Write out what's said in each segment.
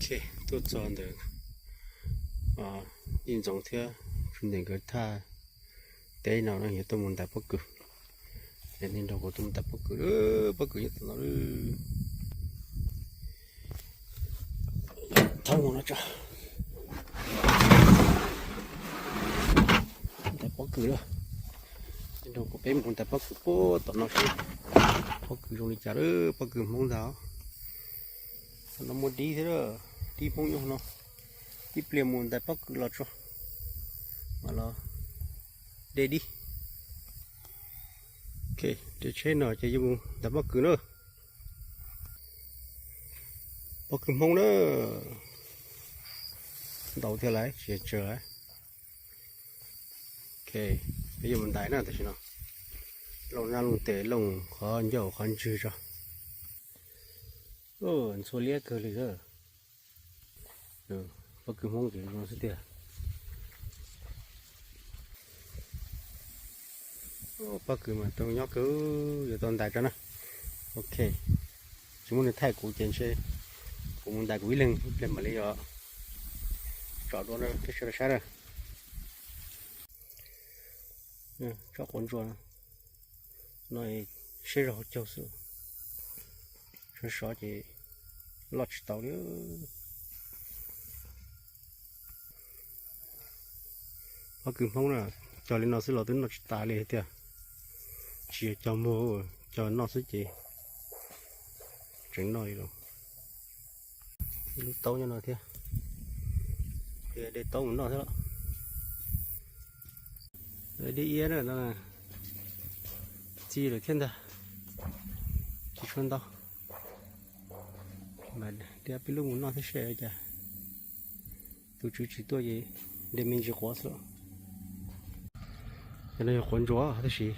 Tuaj txog ntawm Ib Ntxoov thiab Tsuj Nteem nkawd thaj teb no no yuav tuaj mus ntais pob kws. Ces nej nrog kuv tuaj mus ntais pob kws, pob kws nyob tom no. Thauj mus no tso. Ntais pob kws lawm. Nej nrog kuv peb mus ntais pob kws puag tom no seb pob kws zoo li cas lawm, pob kws Hmoob ntag. Tom no muaj dib thiab lawm, dib Hmoob nyob no. Ib pliag mus ntais pob kws los tso, mam los de dib. Ok, de tsheb no ces yuav mus ntais pob kws na. Pob kws Hmoob na. Ntau thiab lawm, tsis tsawg lawm. Ok, peb yuav mus ntais na tam sim no. Looj nab looj tes, looj qhov ncauj qhov ntswg tso. Ntxhua liab kawg li. Pob kws Hmoob ces zoo xwb tiag. Pob kws mas tau nyob kawg, yuav tau ntais tso na. Ok, tsis muaj neeg thaij kuv ces ntshe kuv mus ntais kuv ib leeg, ib pliag mam li tsom dua na, peb sawv daws saib na. Tsob quav ntsuas no siab zog hauv caug xwb, sov sov ces loj tsis tau li. Pob kws Hmoob na, cog li no xwb los twb noj tsis tas li tiag. Tsis yog cog muag, cog noj xwb ces tseem noj li los. Ib lub taub nyob no thiab, de taub mus noj thiab los. Dib iab na no, txi lawm thiab ntag, tsis tshua ntau. Mas de peb lub mus noj thiab seb cas. Tus tswv tsis tuaj ces de me ntsis quav xwb. Cov no yog quav ntsuas tab sis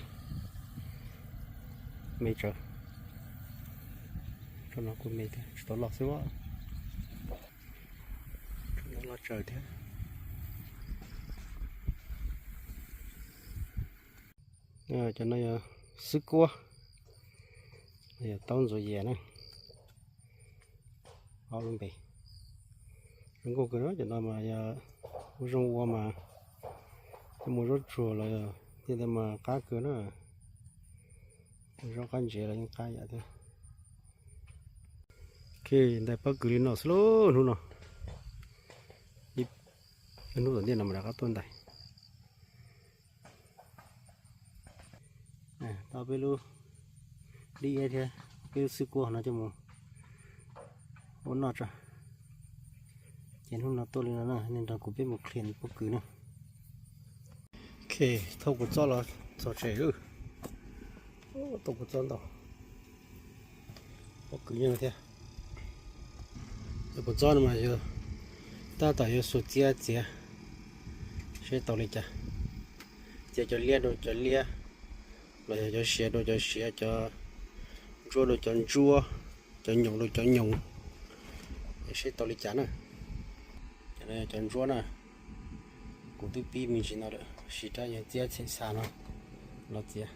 me tsawv. Tsob no kuj me thiab, tsis tau loj xwb. Tsob no loj tsawv thiab. Cov no yog xwb kuab, yog taub ntxuav yias na. Ob lub npe. Zoo nkauj kawg na, cov no mas yog ua zoo ua mas coj mus zaub tsuag los yog tej ntawd mas qab kawg na. Zaub qab ntsev los yeej qab yam thiab. Ok, ntais pob kws li no xwb lauj hnub no. Ib hnub tom ntej no mas rov qab tuaj ntais. Tau peb lub dib iab thiab peb lub xwb kuab no coj mus ua noj tso. Ces hnub no tuaj li no na, nej nrog kuv peb mus qhia pob kws na. Ok, thauj kua txob los txog tsev. Thauj kua txob ntau. Pob kws nyob no thiab. Cov kua txob no mas yog tab tom yuav xuas txiab txiav seb tau li cas. Txiav cov liab rau cov liab, los yog cov siav rau cov siav, cov ntsuab rau cov ntsuab, cov nyoos rau cov nyoos, seb tau li cas na. Cov no yog cov ntsuab na, kuv twb pib me ntsis no lawm, siv rab nyuag txiab txheem xa no los txiav.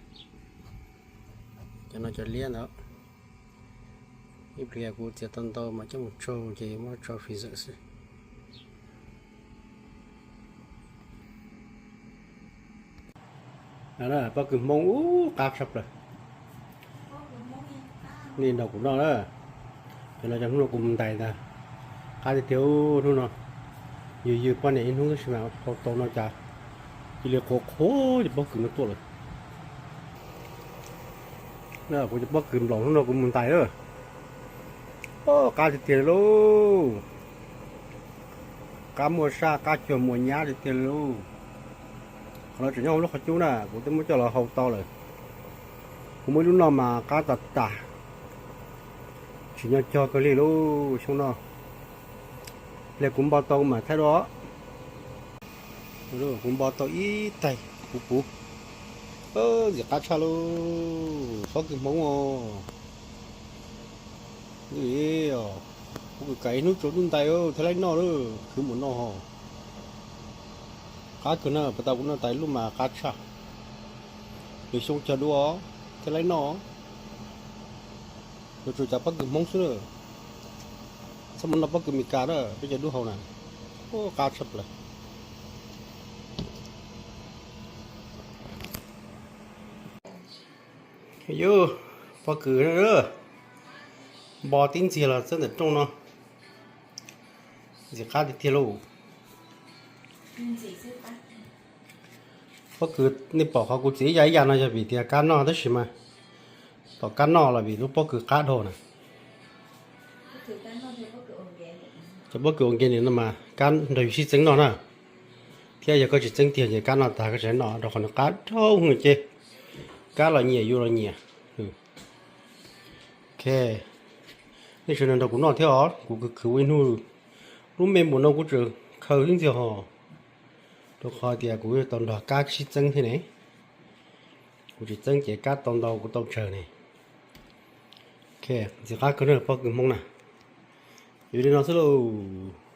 Cov no cov liab ntawd, ib pliag kuv txiav tau ntau mas coj mus tsaug ces muab tso freezer xwb. Pob kws Hmoob ub qab tshaj plaws. Nej nrog kuv noj na. Cov no cov hnub no kuv mus ntais ntag. Qab tiag tiag hnub no. Yws yws poj niam ib hnub tab sis mas hau tau no cas cia li qhuav qhuav cov pob kws no tuaj lawm. Kuv cov pob kws nplaum hnub no kuv mus ntais lawm. Qab tiag tiag lauj. Qab muaj saj qab cuag muas nyab tiag tiag lauj. Qhov no tseem nyob hauv lub qhov cub na, kuv twb muab coj los hau tau lawm. Kuv muaj ib lub noj mas qab tas tas. Tsim nyog cog kawg li lauj xyoo no. Pliag kuv npo tau mas thaij dua. Kuv npo tau ib taig puv puv. Ntxim qab tshaj lauj, pob kws Hmoob os. Pob kws kav ib hnub tsaus ntuj ntais thiaj li noj lawm, khwv mus noj ho. Qab kawg na, puag ta kuv noj tas ib lub mas qab tshaj. Lwm xyoo cog dua thiaj li noj. Yuav tsum cov pob kws Hmoob xwb na. Txhob mus noj pob kws Meskas na, peb cov dub hau na, qab tshaj plaws. Yus, pob kws npo tib ntxiag los txawb ntawm rooj no, ntxim qab tiag tiag lauj. Pob kws nej pom qhov kuv txiav ib yam ib yam no yog vim tias kab noj tab sis mas tom kab noj los vim lub pob kws qab dhau na. Cov pob kws ua nkev no mas kab nrog yus sib txeeb noj na, thiab yog koj tsis txeeb tiag ces kab noj tag koj tsis noj rau qhov nws qab dhau heev ces kab los nyiam yus los nyiam. Ok, nej sawv daws nrog kuv noj thiab os, kuv khwv khwv ua ib hnub, lub me npaum no kuv tseem khaws xwb ntxiag hos, rau qhov tias kuv tau nrog kab sib txeeb thiab ne. Kuv tsis txeeb ces kab tau ntau kuv tau tsawg ne. Ok, ntxim qab kawg na pob kws Hmoob na. Yuav li no xwb lauj.